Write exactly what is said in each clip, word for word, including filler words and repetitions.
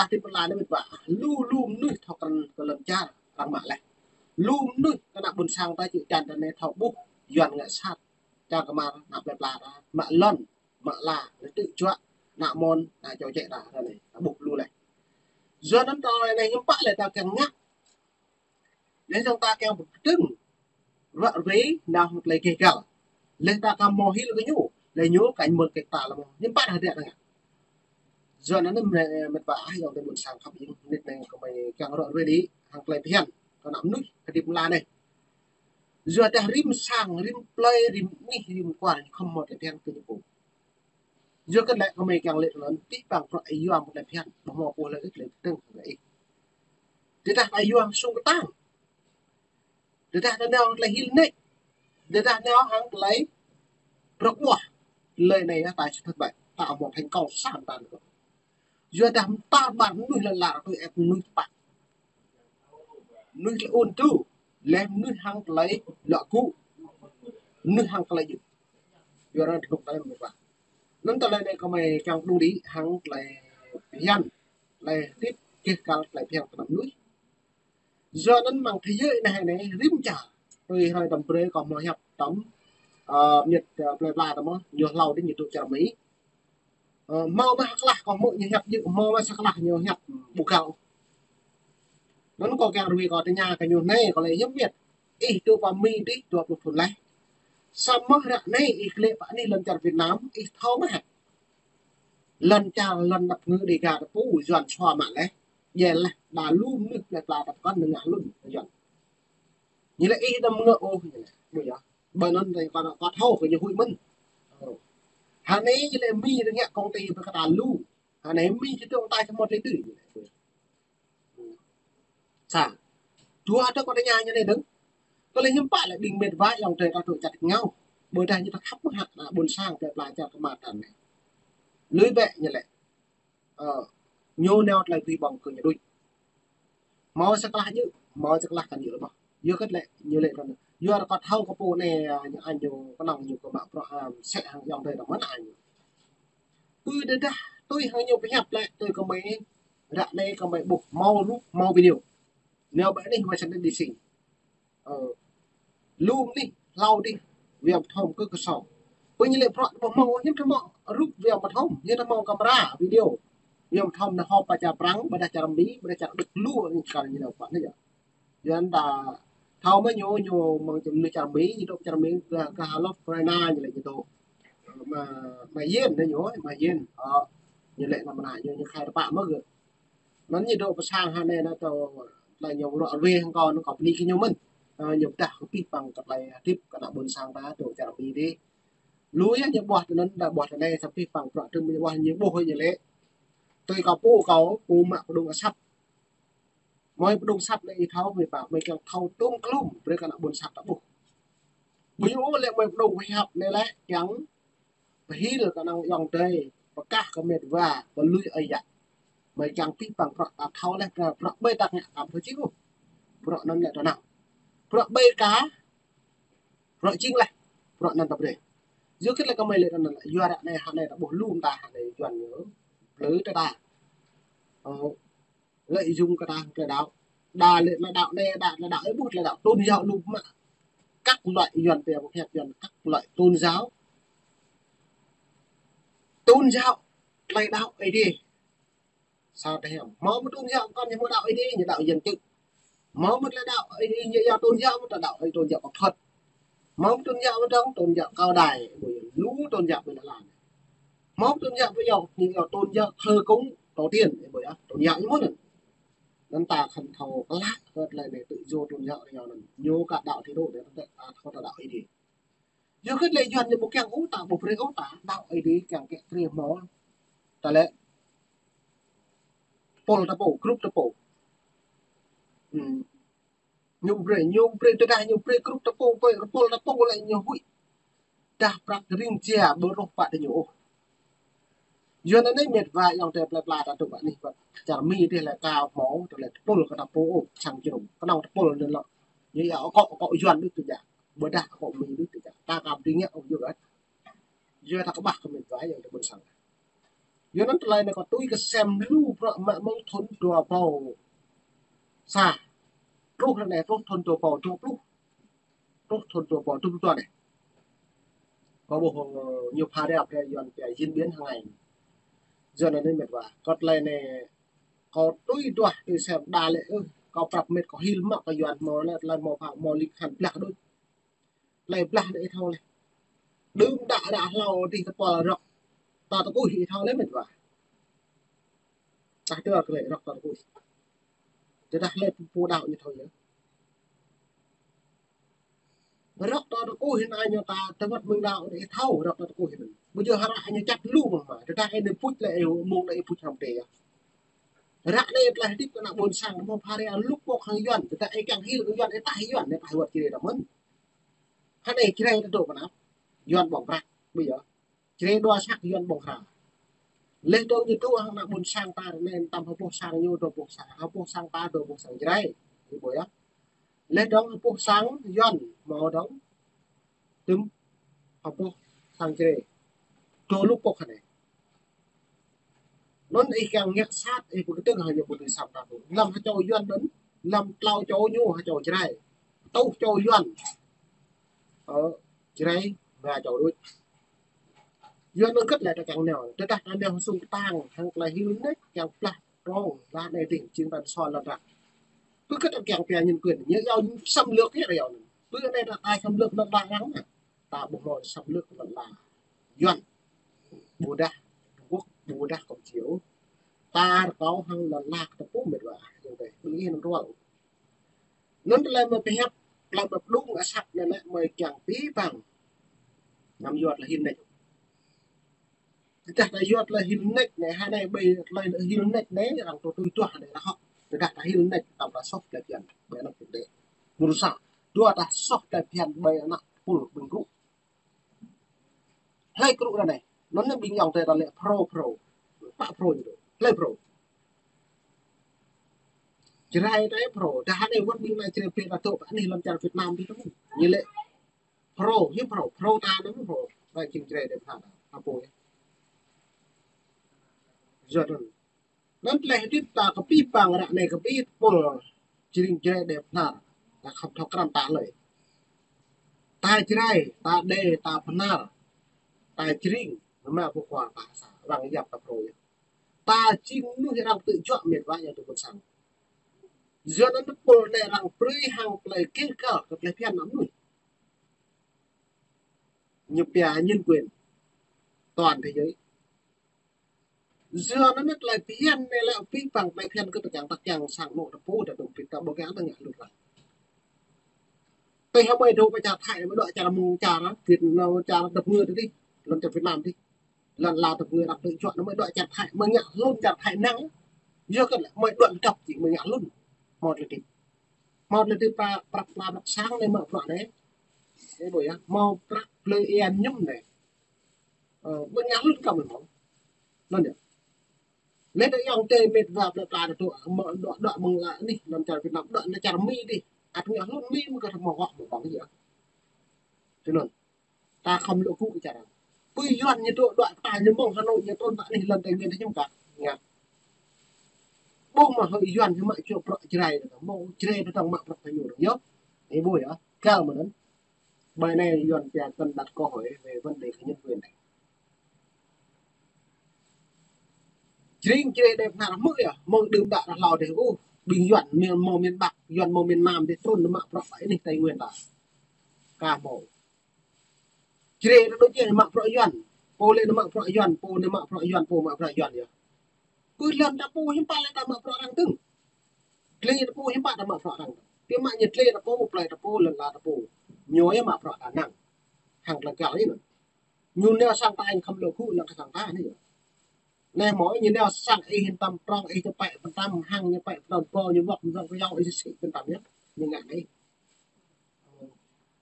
Hơdip ƀơi lŏn anai mĕt wa. Lu, lu mơnuih thâo krăn kơ lŏn čar arăng mă laih. Lu mơnuih kơ ană ƀôn sang ta čư̆ čan ta anai thâo ƀuh Yuan ngă sat. Čar kơmar ană plơi pla ta mă lŏn, mă ala, lĕ tư̆ juă, ană mơ̆n, ană čô čĕ ta, ta anai, ta ƀuh lu laih. Yua anŭn tơlơi anai hiư̆m pă lĕ ta kiăng ngă. Lĕ dong ta kiăng pơkơdơ̆ng, ruă ruê, nao hăng tơlơi gêh gal. Lĕ ta ka hmâo hil kơ ñu, lĕ ñu kañ mơ̆n kơ ta lĕ mơ̆n. Hiư̆m pă hơdră ta ngă. Yua anŭn mĕt wa ah ayŏng adơi ƀôn sang khăp ing, mơnit anai gơmơi kiăng ruă ruê đĭ, hăng tơlơi phiăn, kơ ană mơnuih, hơdip mơla anai. Yua dah rĭm sang, rĭm plơi, rĭm anih, rĭm kual, khŏm hmâo tơlơi phiăn kơ ñu pô. Yua kơ lĕ gơmơi kiăng lĕ anŭn, tih păng prăk ayŏng tơlơi phiăn, ƀu hmâo pô lĕ ih tơlơi phiăn kơ ih. Tơdah ayŏng sung kơtang. Tơdah ta nao hăng tơlơi hil nik. Tơdah nao hăng tơlơi prăk ƀuah. Tơlơi anai yơh ta thất bại. Ta hmâo thành công sa mơta. Yua dah mơta ƀar mơnuih lăn ala tui ĕp mơnuih tơpă. Mơnuih tơlơi ôn tŭ. Lĕ mơnuih hăng tơlơi lŏ gŭ. Mơnuih hăng tơlơi djŭp. Yua anŭn tơlơi anai mĕt wa. Anŭn tơlơi anai gơmơi kiăng đu đĭ hăng tơlơi phiăn. Tơlơi hơdip gêh gal tơlơi phiăn kơ ană mơnuih. Yua anŭn mơ̆ng thế giới anai anai rĭm čar. Tui hrơi tơm brơi kâo hmâo hiăp tơm, ơ, mơnit, ơ, plơi pla tơm, ñu hlâo đĭ ñu dŏ čar Mi. Ơ, hmâo mơ̆ sa klah kâo hmư̆ ñu hiăp djơ̆, hmâo mơ̆ sa klah ñu hiăp ƀu găl. Anŭn kâo kiăng rơwĭ kâo tơña kơ ñu anai, kâo lĕ hiư̆m mĕt. Ih dŏ pơ Mi đih dua pluh thŭn laih. Samơ̆ ră anai ih klĕ pơ anih lŏn čar Việt Nam, ih thâo mơ̆ hă. Lŏn čar, lŏn anăp ngư Đêga ta pô, Yuan sua mă laih. Djel laih, đa lu mơnuih plơi pla ta pơkŏn nao ngă lŏn Yuan. Ñu lĕ ih đăm ngă ôh, ñu lĕ. Ƀu yơh. Ƀơi anŭn ta kơ, kơ thâo kơ ñu huĭ mơ̆n. Ơ. Hơnai ñu lĕ Mi ta ngă công ty ƀơi kơ ta lu. Hơnai Mi či dŏ ta či hmâo tơlơi tui, ñu lĕ. Sa. Dua ta kơ tơña ñu anai dơ̆ng. Kơ lĕ hiư̆m pă lĕ ƀing mĕt wa ayŏng adơi ta dŏ čar ngao. Ƀôdah ñu ta khăp mơ̆ hă ană ƀôn sang plơi pla čar kơmar ta anai. Lui bĕ ñu lĕ. Ơ, ñu nao tơlơi pơhiăp ƀơ̆ng kơ ñu đôč. Hmâo sa klah djơ̆, hmâo sa klah kăn djơ̆ lĕ mơ̆. Yua kơ lĕ, ñu lĕ kơ anŭn. Yua kơ thâo kơ pô anai, ñu añ ñu kơnơ̆ng ñu kơ mă bruă, a, sĕ hăng ayŏng adơi ta mơ̆n añ ñu. Pơ tơdah, tui hăng ñu pơhiăp lĕ, tui kơ mơi, ră anai kơ mơi ƀuh, hmâo rup, hmâo video. Nao ƀơi anih Washington D C. Ơ, lu mơnuih hlâo đih, Việt Nam thom kơ kơsong. Pơ ñu lĕ bruă ƀu hmâo, hiư̆m ta hmâo rup Việt Nam thom, hiư̆m ta hmâo kamera, video. Việt Nam thom nao hŏp pơ čar Prăng, ƀôdah čar Mi, ƀôdah čar Đức lu, ñu kar ñu nao pơ anai yơh. Yua anŭn ta thâo mơ̆ ñu, ñu mơ̆ng čar Mi, ñu dŏ čar Mi, gah, gah North Carolina ñu lĕ ñu dŏ. Mă, mă Yên anai ñu, mă Yên. Ơ, ñu lĕ anăm mơnă ñu, ñu khai tơpă mơ̆ gơ̆. Anŭn ñu dŏ pơ sang hơnai anŭn tơ, tơlơi ñu ruă ruê hăng kâo anŭn kâo bơni kơ ñu mơ̆n. Ơ, ñu pơdah kơ pih păng kơ tơlơi hơdip kơ ană ƀôn sang ta dŏ čar Mi đih. Lu yơh ñu ƀuah tơ anŭn, đa ƀuah tơ anai, sa pih păng bruă tơm ñu ƀuah ñu ƀuh ñu lĕ. Tui kâo pô kâo, pô mă pơdŏng asăp. Mơi pơdŏng asăp lĕ ih thâo, mơi pă, mơi kiăng thâo tôm klum, brơi kơ ană ƀôn sang ta ƀuh. Ƀu djơ̆ lĕ mơi pơdŏng pơhiăp anai lĕ, kiăng pơhil kơ ană ayŏng adơi, pơkah kơ mĕt wa, pơlui ơi yă. Mơi kiăng pih păng bruă ta thâo lĕ, bruă, bruă ƀơi ta ngă ta ƀu thâo jing ôh. Bruă anŭn lĕ ta nao. Bruă ƀơi ka, bruă jing laih, bruă anŭn ta brơi. Yua kơ lĕ kơ mơi lĕ ta anŭn lĕ, yua ră anai hơnai ta ƀuh lu mơta hơnai Yuan ñu, plư ta ta. Ơ, lợi dụng kơ ta tơlơi đaŏ. Đa lĕ tơlơi đaŏ anai, đa tơlơi đaŏ ơi ƀuh tơlơi đaŏ tôn giáo lu mă. Các loại Yuan pia pơhiăp Yuan, các loại tôn giáo. Tôn giáo, tơlơi đaŏ Ơi Adai. Sao ta hiam. Hmâo mơ̆ tôn giáo kăn ñu hmâo đaŏ Ơi Adai, ñu đaŏ Yuan čư̆. Hmâo mơ̆ tơlơi đaŏ Ơi Adai, ñu yua tôn giáo mơ̆ ta đaŏ Ơi tôn giáo Phật. Hmâo mơ̆ tôn giáo mơ̆ dơ̆ng, tôn giáo Cao Đài, ƀu yơh lu tôn giáo ƀơi lŏn anai. Hmâo mơ̆ tôn giáo ƀu yơh, ñu yua tôn giáo thờ cúng tổ tiên, ƀu yơh, tôn giáo ñu mơ̆n. Anŭn ta khăn thâo klă kơ tơlơi anai tự do tôn giáo ñu anŭn. Ñu ka đaŏ ti dŏ anai, ta thâo ta đaŏ Ơi Adai. Yua kơ tơlơi Yuan ñu ƀu kiăng ôh ta, ƀu brơi ôh ta, đaŏ Ơi Adai kiăng kơ trê hmâo. Ta lĕ tơpul ta pô, grup ta pô. Hm. Ñu brơi, ñu brơi, tơdah ñu brơi grup ta pô, brơi tơpul ta pô lĕ ñu huĭ. Dah prăk ring jia ƀu rôh pă tơ ñu ôh. Yua anŭn anai mĕt wa ayŏng adơi plơi pla ta dŏ pơ anih pơ čar Mi dih lĕ ka hmâo, tơlơi tơpul kơ ta pô ôh, sang jơnum. Kơnơ̆ng tơpul anŭn lŏ. Ñu yua akŏ, akŏ Yuan đôč tơjă. Ƀôdah akŏ Mi đôč tơjă. Ta ka ƀu dưi ngă ôh yua kơ. Yua ta kơƀah kơ mĕt wa ayŏng adơi ƀôn sang. Yua anŭn tơlơi anai kâo tui kơ sem lu bruă mă mơ̆ng thun dua rơbâo sa truh ră anai, truh thun dua rơbâo dua pluh, truh thun dua rơbâo dua pluh dua anai. Kâo ƀuh, ơ, ñu pha rơp ră Yuan pia diễn biến hàng ngày. Yua anŭn met wa, kâo tơlơi anai kâo tui duah tui sem đa lĕ, ơ, kâo prăp met kâo hil mă kơ Yuan hmâo lĕ, tơlơi hmâo pha hmâo lik hăn blah đôč. Tơlơi blah anai ih thâo lĕ. Đưm đă ră hlâo dih tơpul rŏk ta tơkuih ih thâo lĕ met wa. Tah tơl kơ lĕ rŏk ta tơkuih. Tơdah lĕ pô đaŏ ñu thâo yơh. Rŏk ta tơkuih anai ñu ta tơwăt mơ̆ng đaŏ anai ih thâo rŏk ta tơkuih anai. Ƀu djơ̆ hơră ñu čăt lu mơ̆ng mă. Tơdah ih anai puč lĕ ih mơ̆ng anai ih puč hăm tê yơh. Ră anai tơlơi hơdip kơ ană ƀôn sang hmâo pha rơa lŭk pŏk hăng Yuan. Tơdah ih kiăng hil kơ Yuan, ih tah Yuan, ih tah wơ̆t Jrai ta mơ̆n. Hă anai Jrai ta dŏ pơ anăp Yuan ƀơ̆ng prăk, ƀu djơ̆. Jrai dua săk Yuan ƀơ̆ng hra. Laih dơ̆ng ñu dŏ hăng ană ƀôn sang ta ră anai tăm ha boh sang ñu dua boh sang, ha boh sang ta dua boh sang Jrai. Ih ƀuh yơh. Laih dơ̆ng ha boh sang Yuan hmâo dơ̆ng tơm ha boh sang Jrai. Dua lŭk pŏk hă anai. Anŭn ih kiăng ngă sat, ih pơkơdơ̆ng hăng ñu ƀu dưi sat ta dŏ. Lăm ha čô Yuan anŭn, lăm tlâo čô ñu ha čô Jrai. Tuh čô Yuan. Ơ, Jrai, ba čô đôč. Yuan anŭn kơ̆t lĕ ta kiăng nao. Tơdah ta nao sung kơtang, hăng tơlơi hil nač, kiăng blah trong, lah anai dih, jing ta sol lăn ră. Pơkơdơ̆ng kiăng pia nhân quyền, ñu yua xâm lược yơh yua anŭn. Pơ anai ta, ta xâm lược lăn ră arăng mă. Ta ƀu hmâo xâm lược lăn ră Yuan. Ƀôdah Trung Quốc, ƀôdah Campuchia. Ta rơkâo hăng lăn ră kơ tơpŭ met wa. Yua anŭn tơlơi, ƀing ih anŭn rual. Anŭn tơlơi mơi pơhiăp, tơlơi mơi pơdŏng asăp anai lĕ mơi kiăng pơpă. Anăm yua tơlơi hil nač. Tơdah ta yua tơlơi hil nač anai, hă anai ƀơi tơlơi hil nač anai, arăng tui tui duah anai rơhŏk. Tơdah ta hil nač, ta ƀu soh tơlơi phiăn ƀơi anăp tơdơi. Mơnuih sa, dua ta soh tơlơi phiăn ƀơi anăp pul ƀing gru. Hlơi gru ră anai, anŭn anai ƀing ayŏng adơi ta lĕ pro, pro. Pă pro ñu dŏ. Hlơi pro? Jrai ta pro. Dah anai wơ̆t ƀing anai Jrai pia ta dŏ pơ anih lŏn čar Việt Nam dih tơmŭn. Ñu lĕ pro, hiư̆m pro, pro ta anŭn pro. Ƀai jing Jrai dêh pha ta. Apo yơh. Yua anŭn. Anŭn tơlơi hơdip ta kơ pih pang ră anai kơ pih pul jring Jrai dêh pha ta khŏm thâo krăn ta hlơi. Ta Jrai, ta Đê, ta Bahnar, ta jring, mă mă pơkua ta sa, arăng yap ta pro yơh. Ta jing mơnuih arăng tơjuă met wa yơh tơ ƀôn sang. Yua anŭn pul anai arăng brơi hăng tơlơi keh kơ kơ tơlơi phiăn ană mơnuih. Ñu pia nhân quyền toàn thế giới. Yua anŭn tơlơi phiăn anai lĕ pih pang tơlơi phiăn kơ ta kiăng ta kiăng sang anŏ ta pô ta dŏ pit ta ƀu kiăng ta ngă hlŭn ră. Tơdah mơi dŏ pơ čar Thái mơi dŏ čar mơ̆ng čar Việt Nam čar dap ngơ dih. Lŏn čar Việt Nam dih. Lŏn la dap ngơ dap tơjuă anŭn mơi dŏ čar Thái mơi ngă hlŭn čar Thái năng. Yua kơ lĕ mơi dŏ dap či mơi ngă hlŭn. Hmâo tơlơi dih. Hmâo tơlơi dih prăk, prăk pla prăk sang anai mă bruă anai. Ih ƀuh yơh. Hmâo prăk blơi ian ñum anai. Ơ, ƀu ngă hlŭn kơ mơi hmâo. Anŭn yơh. Laih dơ̆ng ayŏng adơi met wa plơi pla dŏ, mă dŏ, dŏ mơ̆ng la anih, lŏn čar Việt Nam, dŏ lŏn čar Mi dih. Ăt ngă hlŭn Mi mơ̆ kơ hmâo gŏ mơ̆ ƀơ̆ng yơh. Tui anŭn. Ta khŏm lŏ gŭ kơ čar arăng. Pơ Yuan ñu dŏ, dŏ ta ñu mơ̆ng Hà Nội ñu trŭn ta anih lŏn Tây Nguyên hiư̆m kơ ngă. Ƀu mă hơi Yuan ñu mă čô bruă Jrai dơ̆ng, mơ̆ng Jrai dơ̆ng mă bruă ta ñu dơ̆ng yơh. Ih ƀuh yơh, kal mơ̆n anŭn. Ƀơi anai Yuan pia cần đặt câu hỏi về vấn đề khởi nhân quyền anai. Jring Jrai dêh pha hmư̆ yơh, mơ̆ng đưm đă ră hlâo dih, ơ, ƀing Yuan mơ̆ng, mơ̆ng miền Bắc, Yuan mơ̆ng miền Nam dih trŭn mă bruă pơ anih Tây Nguyên ta. Ka hmâo. Jrai ta đôč yơh mă bruă Yuan, pô lĕ mă bruă Yuan, pô lĕ mă bruă Yuan, pô mă bruă Yuan yơh. Pơ lŏn ta pô hiư̆m pă lĕ ta mă bruă arăng dơ̆ng. Glai ta pô hiư̆m pă ta mă bruă arăng dơ̆ng. Pia mă ñu glai ta pô, plơi ta pô, lŏn la ta pô. Ñu yơh mă bruă ta năng. Hăng tơlơi găl anai. Ñu nao sang ta ñu khŏm lŏ gŭ lăng kơ sang ta anai. Anai hmâo ñu nao sang ih hiư̆m tam prong ih ñu pĕ pơtăm hăng ñu pĕ pơtăm pô ñu wŏk ñu wŏk kơ yâo ih sĭ pơtăm yơh. Ñu ngă anai.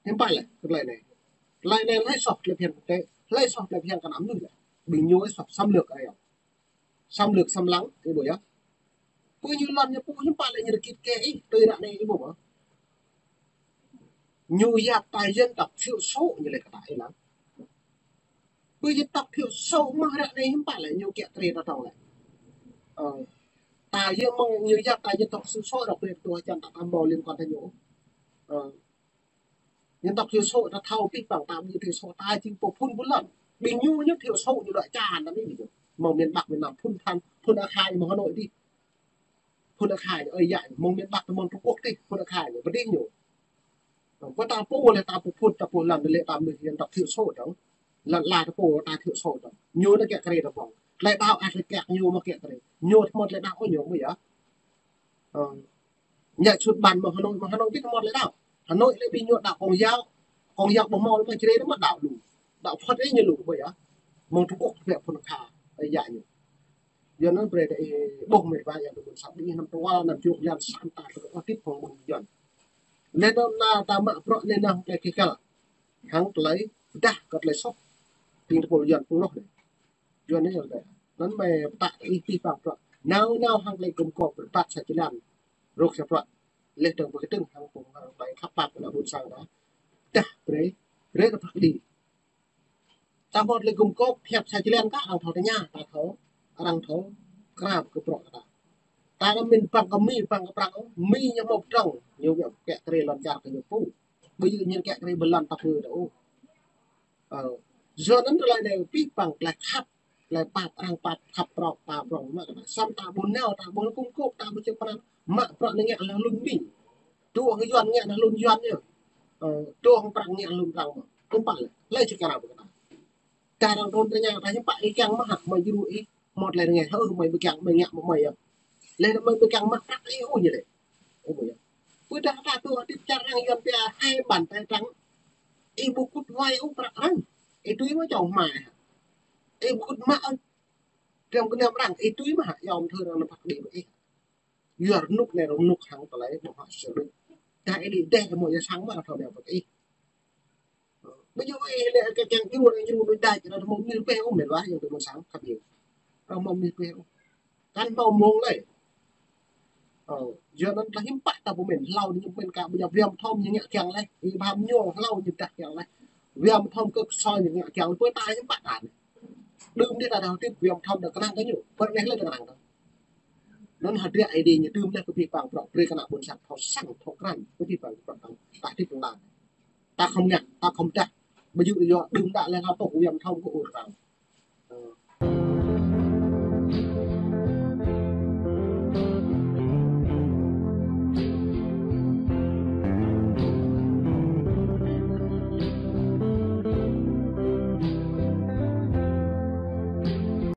Hiư̆m pă lĕ tơlơi anai. Tơlơi anai hlơi soh tơlơi phiăn quốc tế, hlơi soh tơlơi phiăn kơ ană mơnuih lĕ. Ƀing ñu soh xâm lược arăng. Xâm lược xâm lăng, ih ƀuh yơh. Pơ ñu lŏn ñu pô hiư̆m pă lĕ ñu rơkit kơ ih, tui ră anai ih ƀuh mơ̆. Ñu yap ta dân tộc thiểu số ñu lĕ kơ ta ih lăng. Pơ dân tộc thiểu số mơ̆ ră anai hiư̆m pă lĕ ñu kiăng kơ rĕ ta tŏng lĕ. Ơ, ta yơh mơ̆ng ñu yap ta dân tộc thiểu số ră brơi tuh čan ta tam bô liên quan ta ñu. Ơ, dân tộc thiểu số ta thâo pih păng ta ƀu djơ̆ thiểu số ta jing pô phun ƀu lăn. Ƀing ñu ñu thiểu số ñu đuaĭ čan ta mi ƀing ñu. Mơ̆ng miền Bắc miền Nam phun than, phun Akha ñu mơ̆ng Hà Nội dih. Phun Akha ñu, ơi yă ñu, mơ̆ng miền Bắc ta mơ̆ng Trung Quốc dih, phun Akha ñu, pơ dih ñu. Ơ, pơ ta pô lĕ ta pô phun, ta pô lăn lĕ ta mơnuih dân tộc thiểu số dong. Lăn la ta pô ta thiểu số dong. Ñu ta kiăng kơ rĕ ta ƀơ̆ng. Tơlơi đaŏ ăt lĕ kiăng ñu mơ̆ kiăng kơ rĕ. Ñu tơmơ̆t tơlơi đaŏ ñu mơ̆ yơh. Ơ, ngă sut ƀan mơ̆ng Hà Nội, mơ̆ng Hà Nội ƀu tơmơ̆t tơlơi đaŏ. Hà Nội lĕ ƀing ñu đaŏ Công giáo. Công giáo ƀu hmâo lĕ pơ Jrai tơmơ̆t đaŏ lu. Đaŏ Phật ih ñu lu mơ̆ yơh. Mơ̆ng Trung Quốc pĕ phun Akha, ơi yă ñu. Yua anŭn brơi ta ih ƀuh mĕt wa yang tơpŭn sa ƀing năm tơwal năm čô yang sa ta tơkă tip hăng ƀing Yuan. Lĕ anŭn ta mă bruă lĕ anŭn tơlơi kơ kăl. Hăng tơlơi pơdah kơ tơlơi soh. Ƀing tơpul Yuan pơrôh anai. Yua anŭn yơh lĕ. Anŭn mơi pơtă ih pih păng bruă. Nao nao hăng tơlơi gum gôp rơbat sa jơlan. Rŏk sa bruă. Lĕ dong pơkơdơ̆ng hăng pơ̆ng hăng tơlơi khăp pap kơ ană ƀôn sang ta. Pơdah brơi. Brơi ta pơkơdơ̆ng. Ta mơ̆ tơlơi gum gôp hiăp sa jơlan kah arăng thâo tơña, ta thâo, arăng thâo krap kơ bruă ta. Ta anăm min păng kơ Mi, păng kơ Prăng, Mi ñu hmâo pơdrŏng, ñu kiăng kơ rĕ lŏn čar kơ ñu pô. Ƀu djơ̆ ñu kiăng kơ rĕ ƀơi lŏn ta pô ta ôh. Ơ, yua anŭn tơlơi anai pih păng tơlơi khăp, tơlơi pap, arăng pap, khăp prŏng, pap prŏng, mă kơ ta. Samơ̆ ta ƀu nao, ta ƀu gum gôp, ta ƀu čơk pran, mă bruă anai ngă lĕ hlŭn Mi. Tui hăng Yuan ngă lĕ hlŭn Yuan ñu. Ơ, tui hăng Prăng ngă hlŭn Prăng mơ̆. Tơpă lĕ, lĕ čơkă ră ƀơi kơ ta. Tơdah arăng trŭn tơña ta hiư̆m pă ih kiăng mơ̆ hă, mơi djru ih, mơ̆ tơlơi rơngai, hơ, mơi ƀu kiăng, mơi ngă mơ̆ mơi yơh. Lĕ mơi ƀu kiăng mă prăk ih ôh ñu lĕ. Ơ, mơi yơh. Pơdah ta tui hơdip čar arăng Yuan pia hai bàn tay trắng. Ih ƀu kŭt wai ôh prăk arăng. Ih tui mơ̆ čong hmai hă. Ih ƀu kŭt mă ôh. Triam kơnam arăng, ih tui mơ̆ hă, yom thơ arăng nao phat kơđi ƀơi ih. Yua rơnŭk anai rơnŭk hăng tơlơi ƀơ̆ng huă sơsel đôč. Tơdah ih đĭ dêh mơ̆ yua sang mơ̆ thâo đeo ƀơi ih. Ƀu djơ̆ ih lĕ kơ kiăng djru, djru đôč đač, arăng hmâo mơnuih pĕ ôh mĕt wa yang tơpŭn sang khăp yơh. Arăng hmâo mơnuih pĕ ôh. Kăn hmâo mơ̆ng lĕ. Ơ, yua anŭn tơlơi hiư̆m pă ta ƀu min, hlâo ñu min ka ƀu djơ̆ Wia Mthom ñu ngă kiăng lĕ. Ih ƀuh ñu hlâo ñu pơdah kiăng lĕ. Wia Mthom kơ soi ñu ngă kiăng lĕ, pơ ta hiư̆m pă ta anai. Đưm dih ta thâo tip Wia Mthom đa kơnang kơ ñu. Pơ anai lĕ đa kơnang kơ. Anŭn hơdră Aê Diê ñu tơm lĕ kơ pih păng bruă brơi kơ ană ƀôn sang thâo săng, thâo krăn, kơ pih păng bruă tăng, ta tip păng ta. Ta khŏm ngă, ta khŏm dah. Ƀu djơ̆ yua đưm đă lĕ hlâo tŏk Wia Mthom kơ ur rao.